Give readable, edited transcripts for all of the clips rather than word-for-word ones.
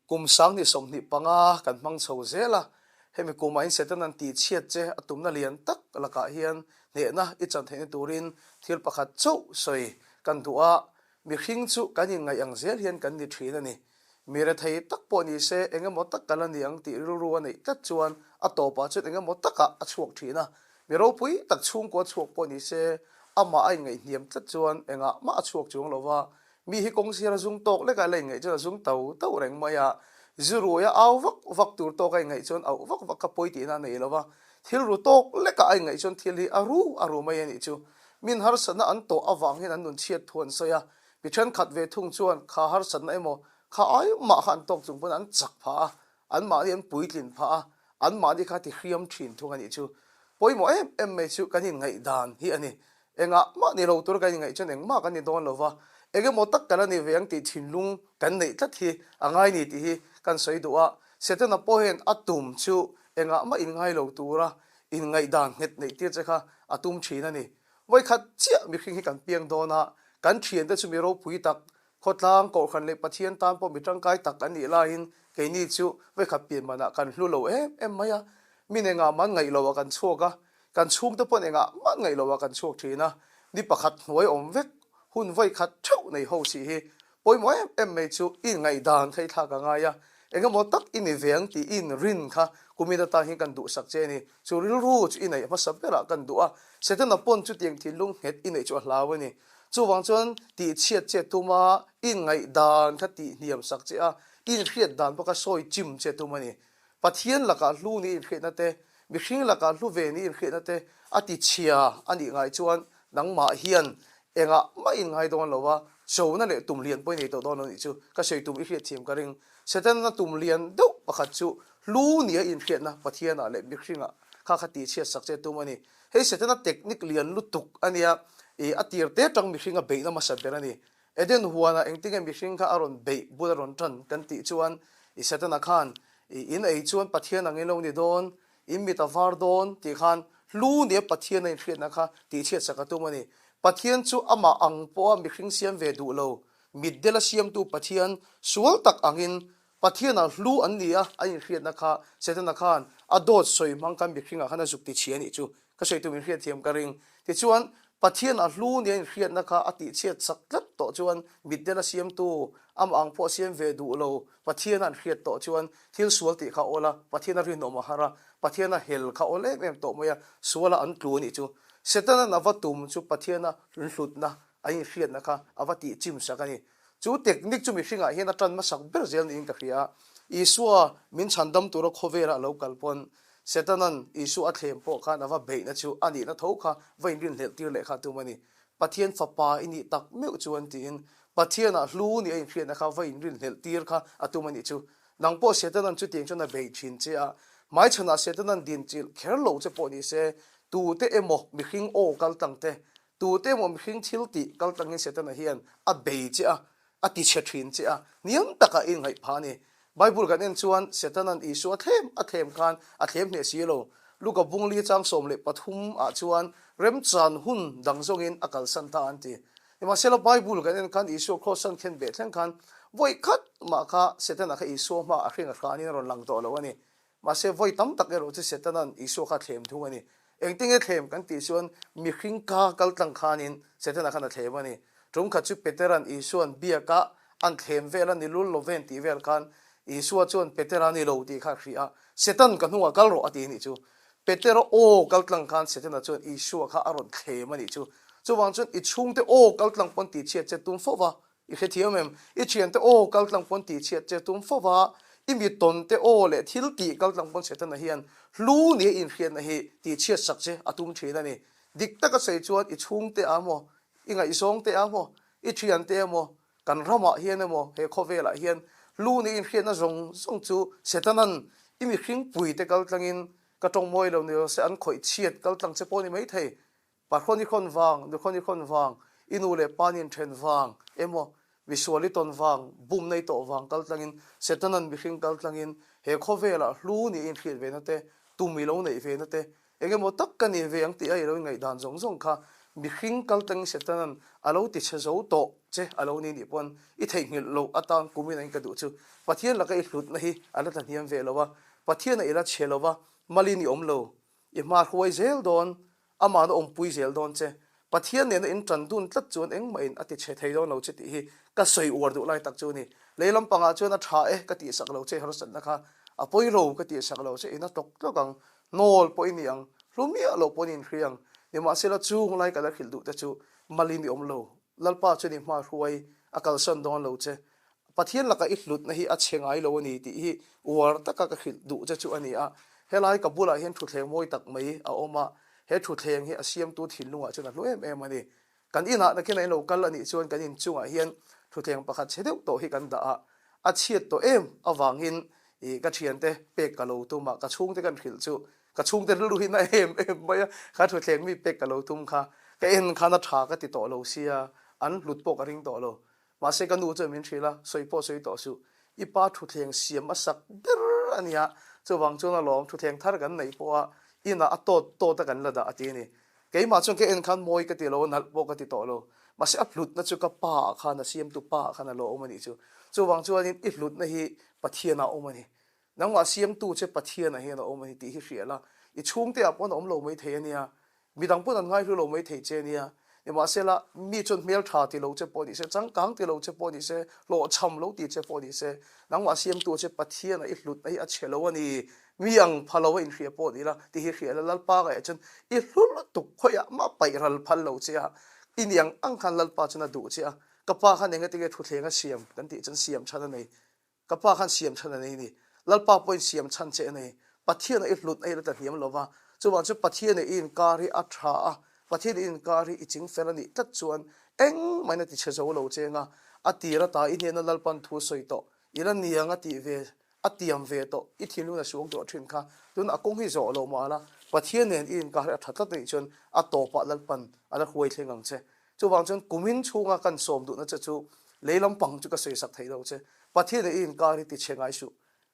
Kum 2025 kan hmang chho zel a, hemi kumah in Satan-a'n tihchhiat che a tumna lian tak lakah hian hnehna i chan theihna turin thil pakhat chauh sawi kan duh a, mihring chu kan inngaih ang zel hian kan ni thin a ni. Mi rethei tak pawh ni se eng emaw tak ka la ni ang tih rilru a neih tlat chuan a tawpah chuan eng emaw takah a chhuak thin a, mi ropui tak chhungkua chhuak pawh ni se amah a inngaihhniam tlat chuan engah mah a chhuak chuang lo va, Mi hi kawng sir a zung tawk lek a, la inngaih chuan a zung to to reng mai a. Zu ruai a au vak vak tur tawk a inngaih chuan auh vak vak kha pawi tihna a nei lo va. Thil ru tawk lekah a inngaih chuan thil hi a ru a ru mai a nih chu. Min harsatna an tawh avang hian an nun chhiat thu an sawi a. Mi thenkhat ve thung chuan kha harsatna emaw kha ai mah kha an tawk chung pawn an chak phah a, anmahni an puitlin phah a, anmahni kha tihriam thin thung a nih chu. Pawimawh em em mai chu kan inngaihdan hi a ni. Engah mah ni lo tur kan inngaih chuan engmah kan ni dawn lo va, eng emaw tak kan la ni ve ang tih thinlung kan neih tlat hi a ngai ni tih hi kan sawi duh a. Setana pawh hian a tum chu engah mah inngai lo tura inngaihdan nghet neih tir che kha a tum thin a ni. Vawikhat chiah mihring hi kan piang dawn a, kan thiante chu mi ropui tak, khawtlang, kohhran leh Pathian tan pawh mi tangkai tak an nih laiin keini chu vawikhat pian manah kan hlu lo em em mai a. Min engah mah ngaih loah kan chhuak a, Kan chhungte pawn engah mah ngaih loah kan chhuak thin a, ni pakhat hnuai awm vek, hun vawi khat theuh nei ho si hi pawimawh em em mai chu i ngaihdan kha i thlak a ngai a, engemaw tak i ni ve ang tih i inrin kha kumin atan hian kan duhsak che a ni. Chu rilru chu i neih hmasa berah kan duh a, Setana pawn chutiang thinlung nghet i neih chu a hlau a ni. Chuvang chuan tihchhiat che tuma i ngaihdan kha tihhniam sak che a, i inhriat dan pawh kha sawi chim che tum a ni. Pathian lakah hlu ni inhriatna te, mihring lakah hlu ve ni inhriatna te a ti chhia a nih ngai chuan nangmah hian engah mah in ngai dawn lo a, chona leh tum lian pawh i nei tawh dawn lo nih chu ka sawi tum i hriat thiam ka ring. Setana tum lian deuh pakhat chu hlu nia inhriatna Pathianah leh mihringah kha kha ti chhiat sak che tum a ni. Hei Setana technique lian lutuk a nia, ih a tir te tang mihring a beihna hmasa ber a ni. Eden huanah engtinge mihring kha a rawn beih bul a rawn tan kan tih chuan i Setana khan i in ei chuan Pathian ang in lo ni dawn, in mit a var dawn tih khan hlu nia Pathian a inhriatna kha tihchhiatsak a tum a ni. Pathian chu amah ang pawha mihring siam ve duh lo, mitdela siamtu Pathian sual tak angin Pathianah hlu an ni a, an inhriatna kha Setana khan a dawt sawi hmang khan mihringah khan a zuk ti chhia a nih chu. Ka sawi tum inhriat thiam ka ring. Tichuan, Pathianah hlu nia inhriatna kha a tihchhiat chak tlat tawh chuan mitdel a siamtu, amah ang pawh a siam ve duh lo, Pathiana an hriat tawh chuan thil sual tih kha a awl a, Pathiana rinawm a har a, Pathiana hel kha a awl em em tawh mai a, suala an tlu a nih chu. Setana'n a va tum chu Pathiana hlutna, a inhriatna kha a va tihchim sak a ni. Chu technique chu mihringah hian a tan hmasak ber zel niin ka hria. Isua min chhandam tura khawvela a lo kal pawn Setana'n Isua a thlem pawh khan a va beihna chu a nihna tho kha va inrinhlelh tir leh kha a tum a ni. Pathian fapa i nih tak meuh chuan tiin Pathianah hlu nih a inhriatna kha va inrinhlelh tir kha a tum a nih chu. Nang pawh Setana'n chutiang chuan a beih thin che a, hmaichhanah Setana'n dinchilh kher lo che pawh ni se, tute emaw mihring aw kal tlang te, Tute emaw mihring thil tih kal tlangin Setana hian a bei che a, a ti chhe thin che a, hniam takah i ngaih phah a ni. Bible kan en chuan Setana'n Isua thlem a thlem khan a thlem hneh si lo. Luka bungli chang 13 ah chuan remchan hun dang zawngin a kalsan ta an ti. Nimahsela Bible kan en khan Isua kraws an khen beh thleng khan vawi khat mah kha Setana kha Isua hmaah a hring a hranin a rawn lang tawh lo a ni. Mahse, vawi tam tak erawh chu Setana'n Isua kha a thlem thung a ni. Engtinge thlem kan tih chuan mihring ka kal tlang khanin Setana khan a thlem a ni. Tum khat chu Petera'n Isua'n biaka an thlem vel a ni lul lo ven tih vel khan Isua chuan Petera ni lo tih kha a hria a, Setan ka hnungah kal rawh a ti a nih chu. Petera aw kal tlang khan Setana chuan Isua kha a rawn thlem a nih chu. Chuvang chuan i chhungte aw kal tlang pawn tihchhiat che tum fo va, I hrethiam em? I thiante aw kal tlang pawn tihchhiat che tum fo va, i mi tawnte aw leh thil tih kal tlang pawn Setana hian hlu nia inhriatna hi tihchhiat sak che a tum thin a ni. Dik taka sawi chuan i chhungte ah maw, i ngaihzawngte ah maw, i thiante emaw, kan ramah hian emaw, he khawvelah hian hlu nia inhriatna zawng zawng chu Setana'n i mihringpuite kal tlangin ka tawngmawi lo ni lo se an khawih chhiat kal tlang che pawh a ni maithei. Pahrawn i khawn vang, nukhawn i khawn vang, i nu leh pa nin then vang emaw, misual i tawn vang, bumna i tawh vang kal tlangin, Setana'n mihring kal tlangin he khawvelah hlu nih i inhriat ve na te, tum i lo neih ve na te, eng emaw tak ka ni ve ang tih a i lo ingaihdan zawng zawng kha. Mihring kal tangin Setanan a lo ti chhe zo tawh che a lo ni nih pawn i theihnghilh loh atan kumin a in ka duh chu. Pathian laka i hlutna hi a la tlahniam ve lo a, Pathian a i la chhe lo va, malin i awm lo. I hma hruai zel dawn, amah na awmpui zel dawn che. Pathian nena in tan dun tlat chuan engmah in a ti chhe thei dawn lo che tih hi ka sawi uar duh lai tak chu a ni. Lei lampangah chuan a tha e ka tihsak lo che harsatna kha a pawi lo ka tihsak lo che in a tlawk tlawk ang, hnawl pawh i ni ang, hlu miah loh pawh in inhri ang. Nimahsela chung lai ka la hrilh duh te chu malin i awm lo. Lalpa chuan i hma hruai a kalsan dawn lo che. Pathian laka i hlutna hi a chhe ngai lo a ni tih hi uar taka ka hrilh duh che chu a ni a. Helai ka bulah hian thutthleng mawi tak mai a awm a, he thutthleng hi a siamtu thinlungah chuan a hlu em em a ni. Kan inah nakin a inlo kal a nih chuan kan inchungah hian thutthleng pakhat chhe deuh tawh hi kan dah a, a chhiat tawh em avangin ih ka thiante pek ka lo tum a, ka chhungte kan hrilh chu ka chhungte rilru hi na em em mai a, kha thutthleng mi pek ka lo tum kha ka en khan a tha ka ti tawh lo sia, an hlut pawh ka ring tawh lo. Mahse ka nu chuan min hrilh a, sawi pawh sawi tawh suh, i pa thutthleng siam a sak ber a nia, chuvang chuan alawm thutthleng thar kan neih pawh a inah a tawt tawt a kan la dah a ti a ni. Keimah chuan ka en khan mawi ka ti lo a, nalh pawh ka ti tawh lo. Mahse a hlutna chu ka pa ah khan a siamtu pa ah khan a lo awm a nih chu. Chuvang chuanin i hlutna hi Pathian ah a awm a ni. Nangmah siamtu che Pathian ah hian a awm a ni tih hi hria la, i chhungte ah pawn a awm lo maithei a nia, Midang pawn an ngaihlu lo mai thei che nia. Nimahsela, mi chuan hmel tha ti lo che pawh ni se, changkang ti lo che pawh ni se, hlawhchham lo ti che pawh ni se, nangmah siamtu che Pathian a i hlutna hi a chhe lo a ni, mi ang pha lo a inhria pawh ni la, ti hi hria la, Lalpa ngaihah chuan i hlu lutuk khawiah mah paih ral phal lo che a, i ni ang ang khan Lalpa chuan a duh che a, ka pa khan engatinge thutthleng a siam kan tih chuan siam chhan a nei. Ka pa khan siam chhan a nei ni. Lalpa pawhin siam chhan che a nei. Pathian a i hlut a i la ta hniam lo va. Chuvang chu Pathian i inkar hi a tha a, Pathian i inkar hi i ching fel a nih tlat chuan engmah in a ti chhe zo lo che anga a tir ata i hnena Lalpan thu sawi tawh i la niang a tih ve a tiam ve tawh i thinlung a suang tawh thin kha tun a kawng hi zawh lo mah la Pathian nen i inkar hi a tha tlat a nih chuan a tawpah Lalpan a la huai thleng ang che. Chuvang chuan kumin chhunga kan sawm duhna che chu lei lampang chu ka sawisak thei lo che. Pathian i inkar hi ti chhe ngai suh.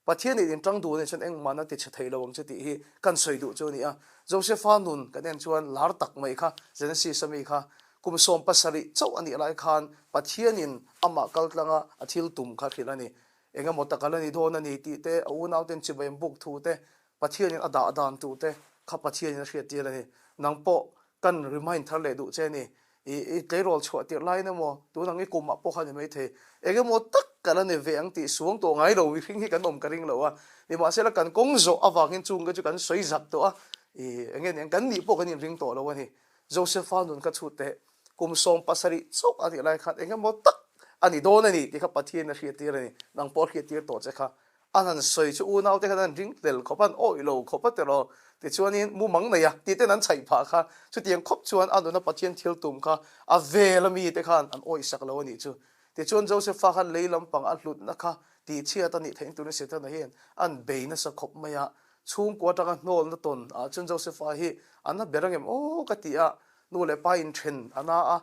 Pathian i inṭang duh nih chuan engmahna ti chhe thei lo ang che tih hi kan sawi duh chu a ni a. Josepha nun kan en chuan lar tak mai kha Genesis a mi kha kum 70 chauh a nih lai khan Pathianin amah kaltlanga a thil tum kha hrilh a ni. Engemaw tak a la ni dawn a ni tih te, a unauten chibai an buk thu te, Pathianin a dah dan tur te kha Pathianin a hriattir a ni. Nang pawh kan remind thar leh duh che a ni. I i tleirawl chhuah tirh laiin emaw, tun ang i kumah pawh kha ni maithei. Eng emaw tak ka la ni ve ang tih suang tawh ngai lo mihring hi kan awm ka ring lo a. Nimahsela kan kawng zawh avangin chung te chu kan sawi zak tawh a, i eng nge niang kan nih pawh kan inring tawh lo a ni. Josepha nun ka chhut teh kum 70 chauh a nih lai khan eng emaw tak a ni dawn a ni tih kha Pathianin a hriattir a ni. Nang pawh a hriattir tawh che kha. An han sawi chu unaute khan an ring tel khawp a, an awih lo khawp a tiraw? Tichuanin mumang nei a tih ten an chhaih phah kha. Chutiang khawp chuan a nuna Pathian thil tum kha a vel a mite khan an awih sak lo a nih chu. Tichuan Josepha khan lei lampang a hlutna kha tihchhiat a nih theih turin Setana hian an bei nasa khawp mai a. Chhungkua atanga hnawlna tawn ah chuan Josepha hi a na ber angem aw ka ti a, nu leh pa inthen a na a,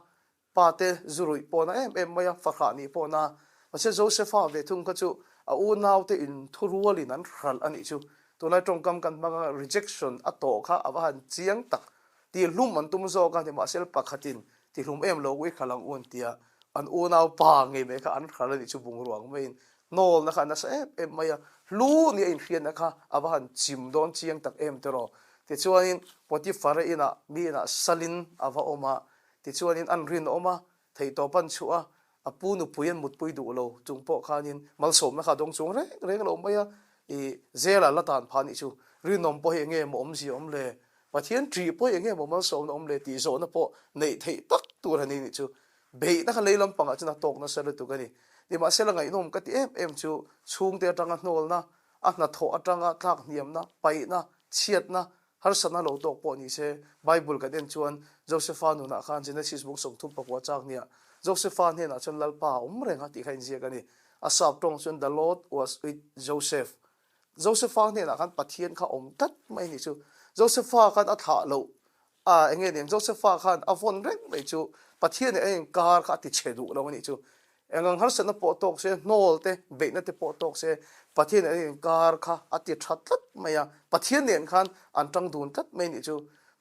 Pa te zu ruih pawh na em em mai a, fahrah nih pawh na. Mahse Josepha ve thung kha chu a unaute in thurualin an hralh a nih chu. Tunlai tawngkam kan hmang a, rejection a tawh kha a va han chiang tak. Tihlum an tum zawk a, nimahsela pakhatin tihlum em lo ui hralh ang u an ti a, an unau pa ngei mai kha an hralh a nih chu bungruang maiin hnawlna kha a nasa em em mai a, hlu nia inhriatna kha a va han chim dawn chiang tak em tiraw. Tichuanin Potiphar-a inah mi inah salin a va awm a, Tichuanin an rinawm a, theihtawp an chhuah a, a pu nupui an mutpui duh lo chung pawh khanin malsawmna kha a dawng chung reng reng lo mai a, i zela la tan phah nih chu rinawm pawh hi enge maw awmzia awm le, Pathian ṭih pawh hi enge maw malsawmna awm le tih zawhna pawh neih theih tak tur a ni nih chu. Beihna kha lei lampangah chuan a tawk nasa lutuk a ni. Nimahsela ngaihnawm ka ti em em chu chhungte atanga hnawlna, a hnathawh atanga tlak hniamna, paihna, chhiatna, Harsatna lo tawk pawh ni se, Bible kan en chuan Josepha nunah khan Genesis bung 39 chak nia Josepha hnenah chuan Lalpa a awm reng a tih kha inziak a ni. A sap tawng chuan The Lord was with Joseph. Josepha hnenah khan Pathian kha awm tlat mai a nih chu. Josepha khan a thlah loh a eng nge niang Josepha khan a vawn reng mai chu Pathian leh a inkar kha a ti chhe duh lo a nih chu. Engang harsatna pawh tawk se, hnawl te, beihna te pawh tawk se, Pathian nen an inkar kha a ti tha tlat mai a. Pathian nen khan an tang dun tlat mai a nih chu.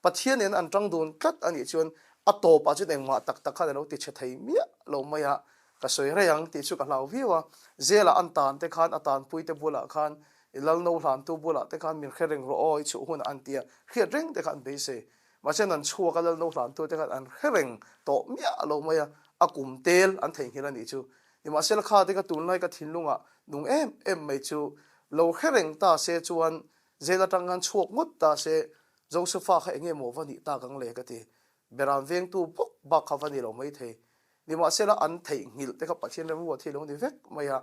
Pathian nen an tang dun tlat a nih chuan A tawpah chuan engmah tak tak khan a lo ti chhe thei miah lo mai a, ka sawi rei ang tih chu ka hlau viau a. Zela an tan te khan a tanpui te bulah khan i lalno hlantu bulah te khan min hre reng rawh aw i chhuh hunah an ti a, hriat reng te kha an beisei. Mahse an chhuak a lalno hlantu te khan an hre reng tawh miah lo mai a, a kum tel an theihnghilh a nih chu. Nimahsela kha te ka tunlai ka thinlungah nung em em mai chu lo hre reng ta se chuan Zel atang khan chhuak ngawt ta se Josefa kha enge maw va nih tak ang le ka ti. Beram vengtu bawk bak kha va ni lo mai thei. Nimahsela an theihnghilh te kha Pathian remruat hi lo ni vek mai a.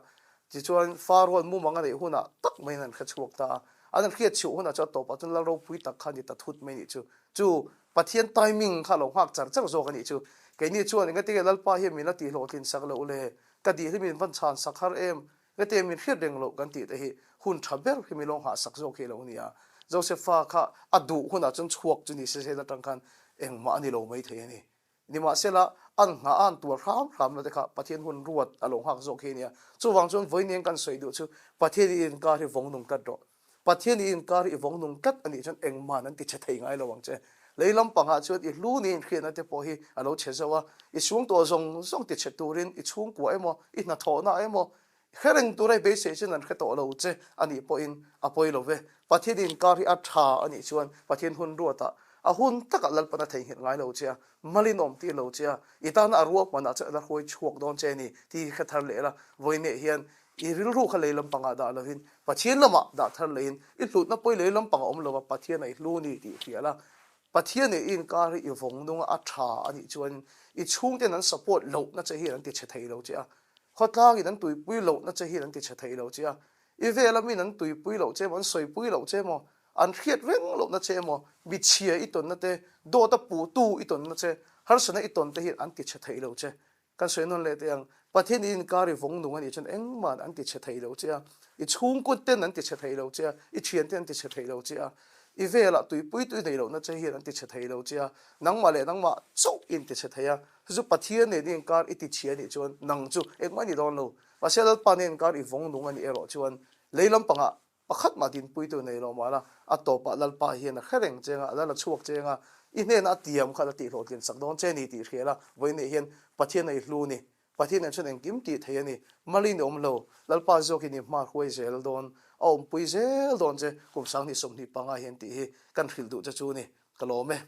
Tichuan Pharaoh mumang a neih hunah tak maiin an hre chhuak ta a. An an hriat chhuah hunah chuan a tawpah chuan lal ropui tak kha a ni ta thut mai nih chu. Chu Pathian timing kha a lo nghak char char zawk a nih chu. Keini chuan engati nge Lalpa hian min la tihhlawhtlin sak loh le? Ka dih hi min van chhan sak har em? Hete min hriat reng loh kan tih te hi hun tha ber hi min lo nghah sak zawk hi a lo ni a. Josefa kha a duh hunah chuan chhuak chu ni se zel atang khan engmah a ni lo mai thei a ni. Nimahsela, an nghah a an tuar hram hram na te kha Pathian hun ruat a lo nghak zawk hi a ni a. Chuvang chuan vawiin kan sawi duh chu Pathian i inkar hi vawng nung tlat rawh. Pathian i inkar hi i vawng nung tlat a nih chuan engmahn an ti chhe thei ngai lo ang che. Lei lampangah chuan i hlu ni inhriatna te pawh hi a lo chhe zo a, i chhungtuah zawng zawng ti chhe turin i chhungkua emaw, i hnathawhna emaw hre reng tura i beisei chuan an hre tawh lo che a nih pawhin a pawi lo ve. Pathian i inkar hi a tha a nih chuan Pathian hun ruatah a hun takah Lalpan a theihnghilh ngai lo che a, malin awm tir lo che a, i tana a ruahmanah chuan a la hruai chhuak dawn che a ni tih hi hre thar leh la. Vawiineh hian I rilru kha lei lampangah dah lovin Pathian lamah dah thar leiin i hlutna pawi lei lampang a awm lova Pathian a i hlu ni tih hria la. Pathian i inkar hi i vawng nunga a tha a nih chuan i chhungten an support lohna che hian an ti chhe thei lo che a, khawtlangin an tuipui lohna che hian an ti chhe thei lo che a, i vela min an tuipui loh che emaw an sawipui loh che emaw an hriat reng lohna che emaw michhia i tawnna te dawta puhtu i tawnna che harsatna i tawn te hian an ti chhe thei lo che. Kan sawi nawn leh teh ang, Pathian i inkar i vawng nung a nih chuan engmah an ti chhe thei lo che a, i chhungkut ten an ti chhe thei lo che a, i thian ten an ti chhe thei lo che a, i velah tuipui tui nei lohna che hian an ti chhe thei lo che a, nangmah leh nangmah chauh i inti chhe thei a, chu chu Pathian nen i inkar i ti chhia a nih chuan nang chu engmah i ni dawn lo. Mahse Lalpa nen inkar i vawng nung a nih erawh chuan lei lampangah Pakhat mah dinpuitu nei lo mahla, a tawpah Lalpa hian a hre reng cheng a, a lal a chhuak cheng a, i hnenah a tiam kha a la tihhlawhtlin sak dawn che ni tih hria la, vawiineh hian Pathian a i hlu ni, Pathian nen chuan engkim tih thei a ni, malin i awm lo, Lalpa zawkin i hma hruai zel dawn, a awmpui zel dawn che, kum 2025 hian tih hi kan hrilh duh che chu ni, ka lawm e.